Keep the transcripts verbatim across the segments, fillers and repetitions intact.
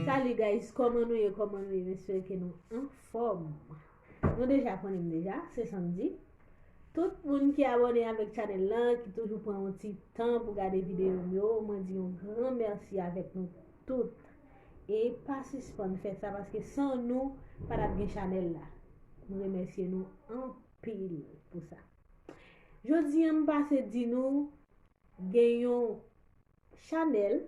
Salut guys, kòman nou ye? Kòman nou ye? M espere ke nou anfòm. Nou deja konnen m deja, se Sandy. Tout moun ki abòne avèk chanèl lan, ki toujou pran yon ti tan pou gade videyo m yo, mwen di yon gran mèsi avèk nou tout. E pa sispann fè sa, paske san nou, pa t ap gen chanèl la. M remèsye nou anpil pou sa. Jodi a, m pase di nou, gen yon chanèl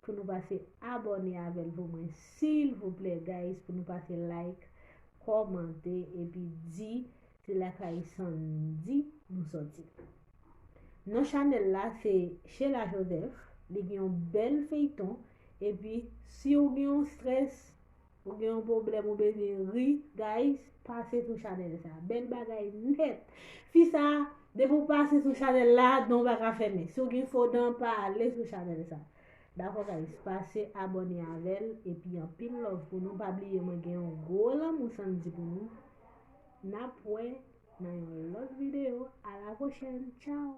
pou nou pase abòne avè l pou mwen, silvouplè, guys, pou nou pase like, kòmante, epi di se lakay Sandy nou sòti. Non chanèl la se Sheila Joseph, li gen yon bèl feyton, epi si w gen yon strès, ou gen yon pwoblèm, ou bezwen ri, guys, pase sou chanèl sa. Bèl bagay nèt. Fi sa, depi w pase sou chanèl la, dan w pa ka fèmen. Si w gen fo dan, pa ale sou chanèl sa. Dakò, guys, pase abòne avè l, epi anpil love pou nou. Pa bliye, mwen gen yon gwo lanmou Sandy pou nou. N ap wè nan yon lòt videyo. A la pwochèn. Tchao!